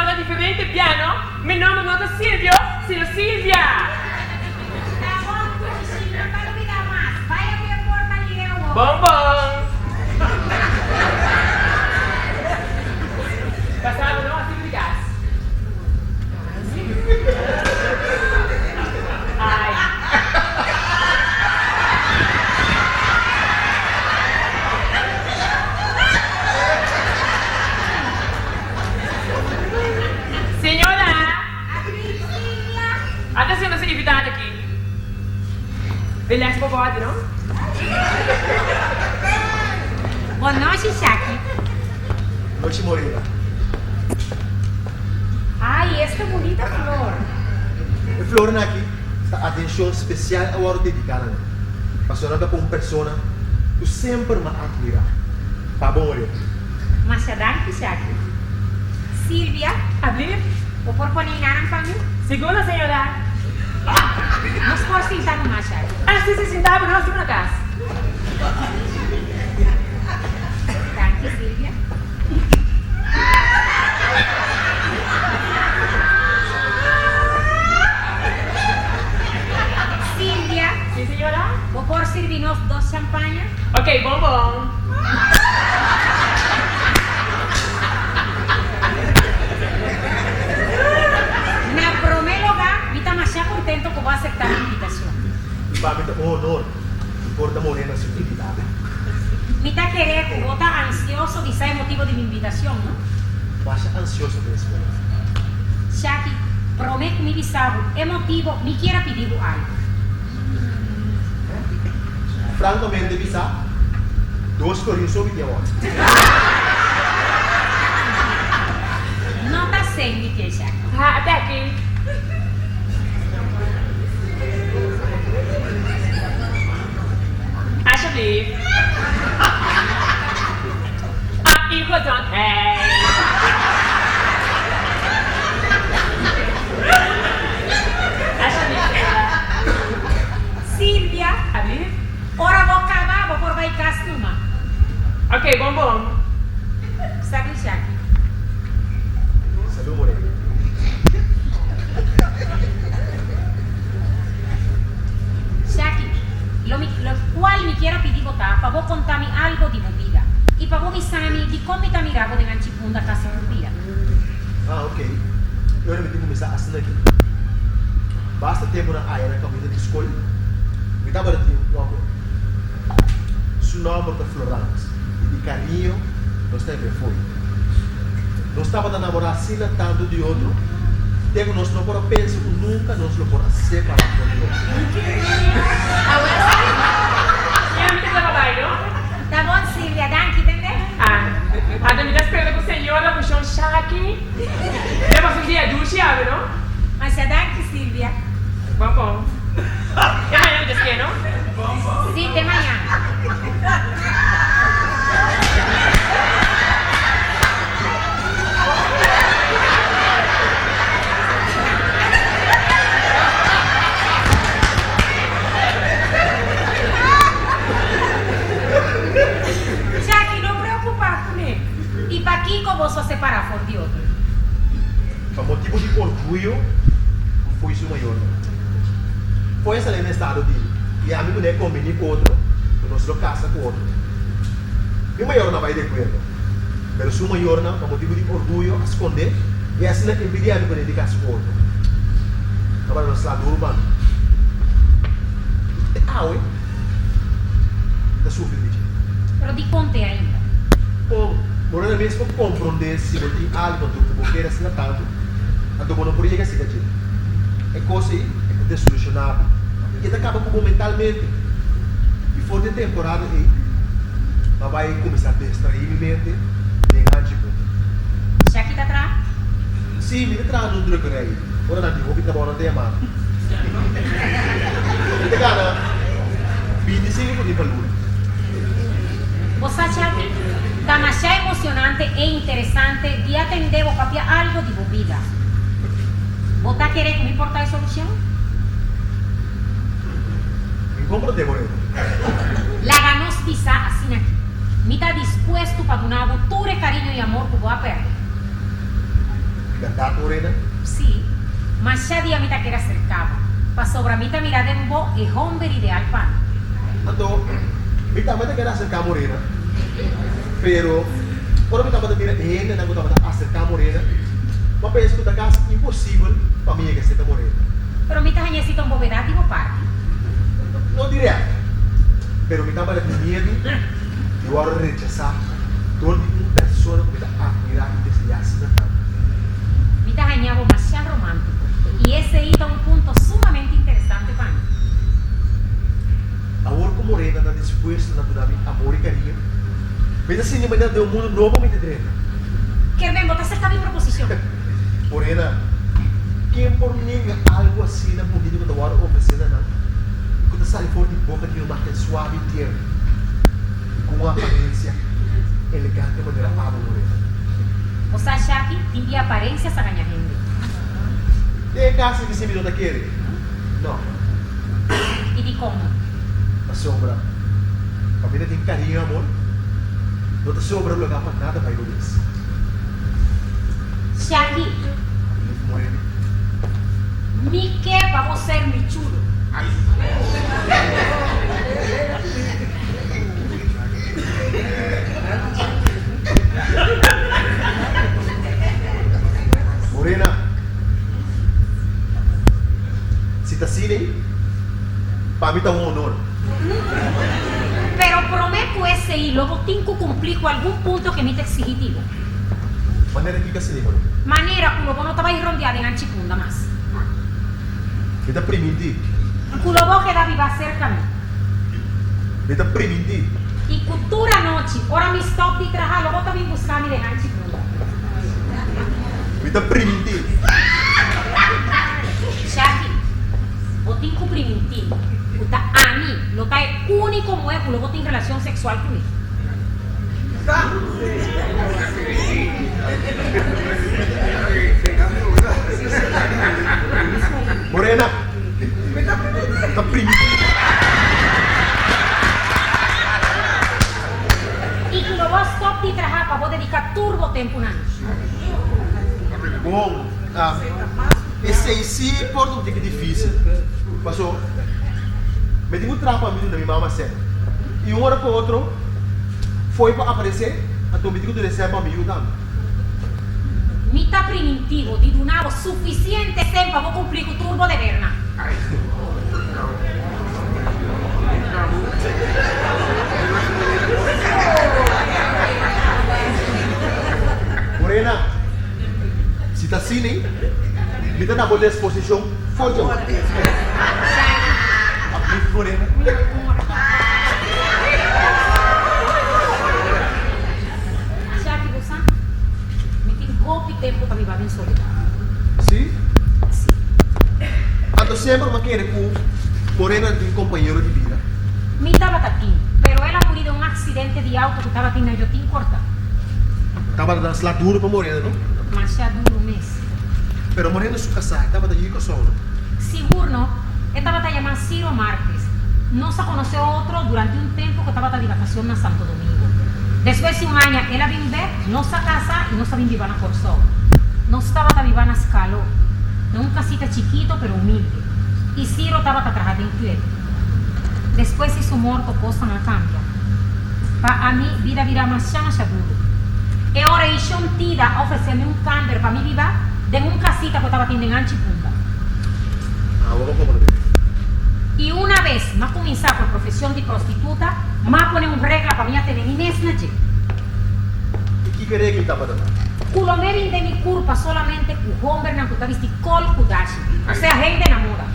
señora diferente piano. Mi nomber no ta Silvio, sino Silvia. Ta bon cu shi no ta lubida mas. Bai abri e porta lihe awor. Bon bon. Pasado no a sirbi di gas. Ai. Señora! Ata siendo su invitado aki. Relax bo body, no? Bon nochi, Shaki. Nochi, Morena. Ay, esta bunita flor. E flornan aki ta atencion special a wordo dedica na nan, pasobra nan ta pa un persona cu semper m'a admira. Pa bo, Morena. Masha danki, Shaki. Silvia. Abrir. Bo por pone inanan pa mi? Sigur no, señora. Nos por sinta numa, Shaki. Ah, si, si, sinta bo, nos siba na cas. Danki, Silvia. Silvia. Si, señora. Bo por sirbi nos dos champaña? Ok, bon bon. Na promé lugá, mi ta masha kontento ku bo aseptá mi invitashon. I pa mi ta un honor di por ta Morena su invitada. Mi ta kere ku bo ta ansioso di sa e motibo di mi invitashon, no? Masha ansioso mes, Morena. Shaki, promé ku mi bisa bo e motibo, mi kier a pidi bo algu. Frankamente bisa, dos florin so mi tin awor. No ta sen mi ke Shaki. Ha, ate aki. Alsjeblieft. Ah, uw gezondheid. Alsjeblieft, señora. Silvia, Alsjeblieft. Ora bo kaba, bo por bai kas numa. Ok, bon bon. Sabi Shaki. Salud, Morena. Shaki, lo mi, lo cual mi kier a pidi bo ta pa bo conta mi algo di bo bida y pa bo bisa mi dicon mi ta mira bo den Anchipunda casi tur dia. Ah, ok. E ora mi tin cuminsa asina aki. Basta tempo nan aya na caminda di scol, mi tabata tin un amor. Su nomber ta Florans y di cariño nos ta yam'é Foy. Nos tabata namorá asina tantu di otro te ku nos no por a pensa ku nunka nos lo por a separá for di otro. Señora, mi ta kla pa bai, no? Ta bon, Silvia, danki, tende. Ah, anto mi ta spera ku señora ku shon Shaki den boso un dia dushi awe, no? Masha danki, Silvia. Bon, bon. Te mañana mi ta skié, no? Sí, te mañana. Jackie, no preocupa cune. Y pakico boso a separa for di otro? Pa motibo di orguyo fo'i su mayornan. Fo'i a sali na estado di i ami ku ne kombiní ku otro ku nos lo kasa ku otro. Mi mayornan a bai di akuerdo, pero su mayornan pa motibu di orguyo a skondé i asina impidí ami ku ne di kasa ku otro. Tabata nos sla duru pa mi. I te awe mi ta sufri di dje. Pero dikon te ainda? Kon bo no ta mes por komprondé si bo tin algu anto ku bo kere asina tantu, anto bo no por yega asina dje? E kos ei e ta desilusioná bo i e ta kaba ku bo mentalmente. I for di e temporada ei, mi a bai kuminsá destraí mi mente den hanchi punto. Shaki ta traha? Sí, mi ta traha na un drukkerij. Ora nan tin hopi trabou nan ta yama mi. Mi ta gana bintisinko ku di pa luna. Bo sa Shaki, ta masha emocionante e interesante di atende bo papia algo di bo bida. Bo ta kere ku mi por ta e solucion? Mi comprende bo reda. Laga nos bisa asina aki, Mi ta dispuesto pa duna bo tur e cariño y amor cu bo a perde. Bèrdat, Morena? Sí, masha dia mi ta keda serka bo, pasobra mi ta mira den bo e hòmber ideal pa mi. Anto, mi tambe ta keda aserká Morena. Pero, ora mi tabata mira e hendenan ku tabata aserká Morena, mi a pensa ku ta kasi imposibel pa mi yega serka Morena. Pero mi ta haña esei ta un bobedat di bo parti. No dirèkt, pero mi tabata tin miedu di wòrdu rechasá dor di un persona ku mi ta admirá i deseá asina tantu. Mi ta haña bo masha romántiko, i esei ta un punto sumamente interesante pa mi. Awor ku Morena ta dispuesto na duna mi amor i kariño, mi ta sinti manera den un mundu nobo mi ta drenta. Kermen, bo ta asertá mi proposishon. Morena, ken por nenga algu asina bunito ku ta wòrdu ofresé na nan i ku ta sali for di boka di un imágen suave i tierno i ku un aparensia elegante manera abo, Morena? Bo sa, Shaki, tin di aparensia sa gaña hende. Den e kas aki si mi no ta kere. No. I dikon no? Pasobra pa mi ta tin kariño i amor, no ta sobra lugá pa nada bai bo bes. Shaki. Lief Moreno. Mi ke pa bo ser mi chulo. Morena. Si ta asina ei, pa mi ta un honor. Pero promé ku esei lo bo tin ku kumplí ku algun punto ke mi ta eksigí di bo. Manera kiko asina, Morena? Manera ku lo bo no ta bai rondeá den Anchipunda mas. Mi ta primintí. Ku lo bo keda biba serka mi. Mi ta primintí. I ku tur anochi, ora mi stòp di traha, lo bo ta bin buska mi den Anchipunda. Mi ta primintí. Shaki, bo tin ku primintí ku ta ami lo ta e úniko muhé ku lo bo tin relashon seksual kuné. Morena, mi ta primintí. I ku lo bo stòp di traha pa bo dediká tur bo tempu na mi. Bon, esei sí por ta un tiki difísil. Paso, mi tin ku traha pa mi duna mi mama sèn. I un ora ku otro foi pa aparesé, anto mi tin ku duna e sèn pa mi yu tambe. Mi ta primintí bo di duna bo sufisiente sèn pa bo kumplí ku tur bo debernan. Morena, si ta asina ei, mi ta na bo disposishon for dje. Aplief, Morena. Shaki, bo sa, mi tin hopi tempu ta biba den soledad. Si? Si. Anto semper bo a kere ku Morena tin kompañero di bida? Mi tabata tin, pero el a muri den un aksidente di outo ku tabatin na Jotin Korta. Tabata dan sla duru pa Morena, no? Masha duru mes. Pero Morena su kasá tabata yu Kòrsou, no? Sigur no. E tabata yamá Ciro Marques. Nos a konosé otro durante un tempu ku tabata di vakashon na Santo Domingo. Despues di un aña el a bin bèk, nos a kasa i nos a bin biba na Kòrsou. Nos tabata biba na Skaló, na un kasita chikito pero humilde. I Ciro tabata traha den klep. Despues di su morto kosnan a kambia. Pa ami bida bira masha masha duru. E ora ei Shon Tida a ofresé mi un kamber pa mi biba den un kasita ku tabatin den Anchipunta. I una bes m'a kuminsá ku e profeshon di prostituta, m'a pone un regla pa mi a tene mi mes na dje. I kiko e regla tabata ta? Ku lo me binde mi kurpa solamente ku hombernan ku ta bisti kol ku dashi, osea hende na moda.